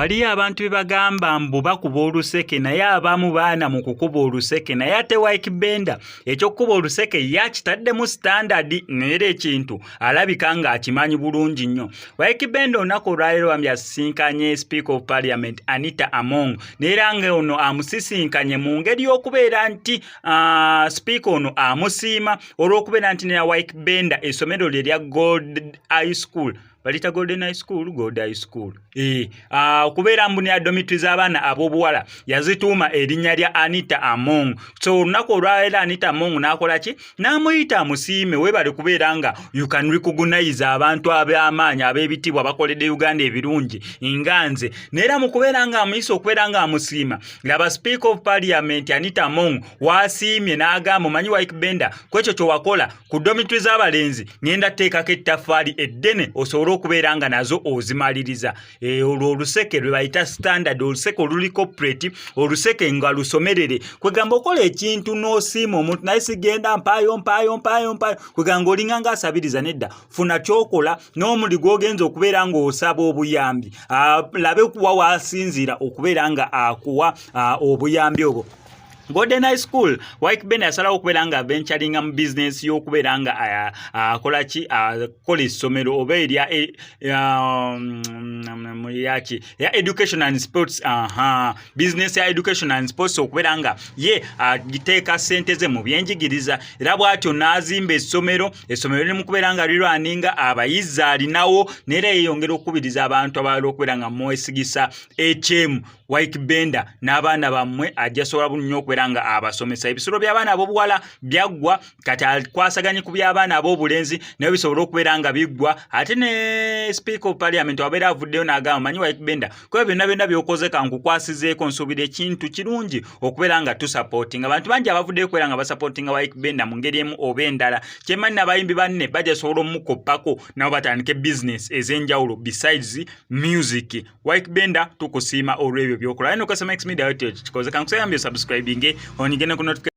Waliyo abantu be bagamba mbu bakuba oluseke, naye abamu baana mu kukuba oluseke, naye ate Ykee Benda eky'okukuba oluseke ye akitaddemu standard, neera ekintu alabika ng'akimanyi bulungi nnyo. Ykee Benda olunaku olwaleero bambi asisinkanye Speaker of Parliament Anita Among, neera nga ono amusisinkanye mu ngeri y'okubeera nti Speaker ono amusiima olw'okubeera nti nera Ykee Benda essomero lye lya Gold High School, balita Golden High School, Gold High School, okubeera mbu ne dormitory z'abaana ab'obuwala yazituuma erinnya lya Anita Among. So olunaku olwaleero Anita Among n'akola ki? N'amuyita amusiime, weebale kubeera nga you can recognize abantu ab'amaanyi, ab'ebitiibwa, bakoledde Uganda ebirungi nga nze. Neera mu kubeera nga amuyise okubeera nga amusiima, laba Speaker of Parliament Anita Among wasiimye n'agamba, "Omanyi Ykee Benda, ku ekyo kye wakola ku dormitory z'abalenzi, ŋŋenda tteekako ettaffaali eddene osobole okubeera nga nazo ozimaliriza." Olwo oluseke lwe bayita standard, oluseke oluli corporate, oluseke nga lusomerere. Kwegamba okola ekintu n'osiima omuntu, naye sigenda mpaayo mpaayo mpaayo mpaayo, kwegamba olinga ng'asabiriza. Nedda, funa kyokola n'omuli gw'ogenza okubeera ng'osaba obuyambi, labe kuwa waasinziira okubeera nga akuwa obuyambi obwo. Golden High School, Ykee Benda yasalawo okubeera nga venturinga mu business y'okubeera nga akola ki? Akola essomero oba erya yaki ya education and sports. Aha, business ya education and sports, okubeera nga ye agiteeka ssente ze mu byenjigiriza, era bw'atyo n'azimba essomero. Essomero liri mu kubeera nga lirwaninga abayizi alinawo, neera yeeyongera okukubiriza abantu abalala okubeera nga mwesigisa HM Ykee Benda n'abaana bammwe, ajja sobola nnyo okubeera nga abasomesa. Ebisulo by'abaana ab'obuwala byaggwa, kati akwasaganye ku by'abaana ab'obulenzi naye bisobole okubeera nga biggwa. Ate ne Speaker of Parliament wabeera avuddeyo n'agamba, "Manyi Ykee Benda, kuba byonna byonna by'okoze kankukwasizeeko, nsuubira ekintu kirungi okubeera nga tusupportinga." Abantu bangi abavuddeyo okubeera nga basupportinga Ykee Benda mu ngeri emu oba endala. Kyemmanyi, n'abayimbi banne bajja sobola omukoppako, nabo batandike business ez'enjawulo besides music. Ykee Benda, tukusiima olw'ebyo by'okola. Eno Kasama X Media, kikoze kankusayambye, subscribinge, onyige ne ku notification.